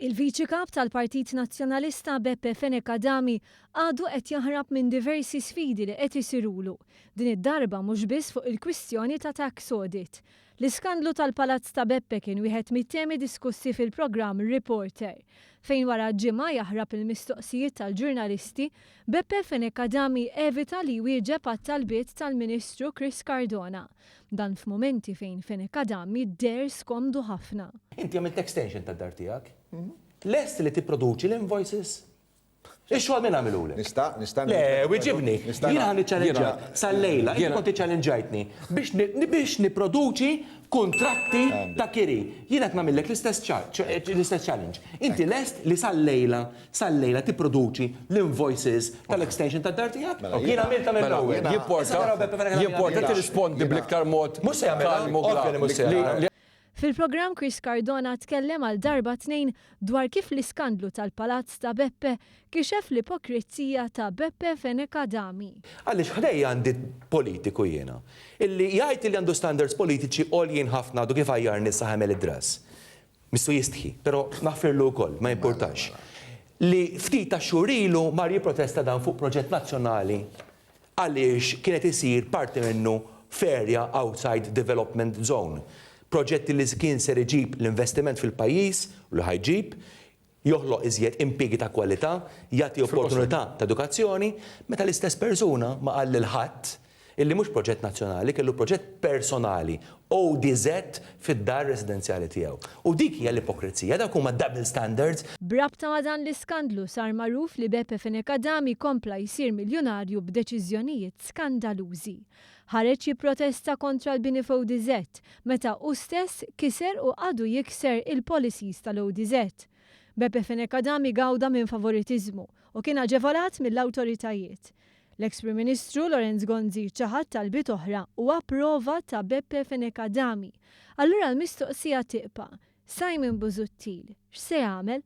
Il-Viċi Kap tal-Partit Nazzjonalista Beppe Fenech Adami għadu qed jaħrab minn diversi sfidi li qed isirulu, din id-darba mhux biss fuq il-kwistjoni ta' tax audit. L-iskandlu tal-Palazz ta' Beppe kien wieħed mit-temi diskussi fil-programm Reporter, fejn wara ġimgħa jaħrab il-mistoqsijiet tal-ġurnalisti, Beppe Fenech Adami evita li jwieġeb għat-talbiet tal-Ministru Chris Cardona. Dan f'mumenti fejn Fenech Adami deher skomdu ħafna. Inti għamilt extension tad-dar tiegħek. Lest li tipproduċi l-invoices? Ix-xogħol min għamilulek? Nista' nista' Le, wiġibni. Jiena ħa niċċallenġjak sal-lejla. Inti kont iċċallenġajtni biex biex nipproduċi kuntratti ta' kiri. Jiena qed nagħmillek l-istess l-istess challenge. Inti lest li sal-lejla sal-lejla tipproduċi l-invoices tal-extension tad-dar tiegħek? Mela, Jien għamiltha mill-ewwel. Jimporta, jimporta tirrispondi bl-iktar mod Mhux se jagħmilha, kalm u ovvja li mhux se jagħmilha. Fil-programm Chris Cardona tkellem għal darba tnejn dwar kif l-iskandlu tal-Palazz ta' Beppe kixef l-ipokrizija ta' Beppe Fenech Adami. Għaliex ħdejja għandi politiku jiena, illi jgħid illi għandu standards politiċi għoljin ħafna għadu kif għajjarni issa ħemel id-dras. Missu jistħi, però naħfirlu wkoll, ma jimpurtax. Li ftit tax-xhur ilu mar jipprotesta dan fuq proġett nazzjonali għaliex kien qed isir parti minnu f'area outside development zone. Proġett li kien ser iġib l-investiment fil-pajjiż u li ħa jġib, joħloq iżjed impiegi ta' kwalità, jagħti opportunità ta' edukazzjoni, meta l-istess persuna ma qal lil ħadd Illi mhux proġett nazzjonali, kellu proġett personali, ODZ fid-dar residenzjali tiegħu. U dik hija l-ipokrizija, dawk huma double standards. B'rabta ma' dan l-iskandlu sar magħruf li Beppe Fenech Adami kompla jsir miljunarju b'deċiżjonijiet skandalużi. Ħareġ jipprotesta kontra l-bini f'ODZ meta hu stess kiser u għadu jikser il-policies tal-ODZ. Beppe Fenech Adami gawda minn favoritiżmu u kien aġevolat mill-awtoritajiet. L-eks Prim Ministru Lawrence Gonzi ċaħad talbiet oħra u approva ta' Beppe Fenech Adami. Allura l-mistoqsija tiqpa', Simon Busuttil x'se jagħmel?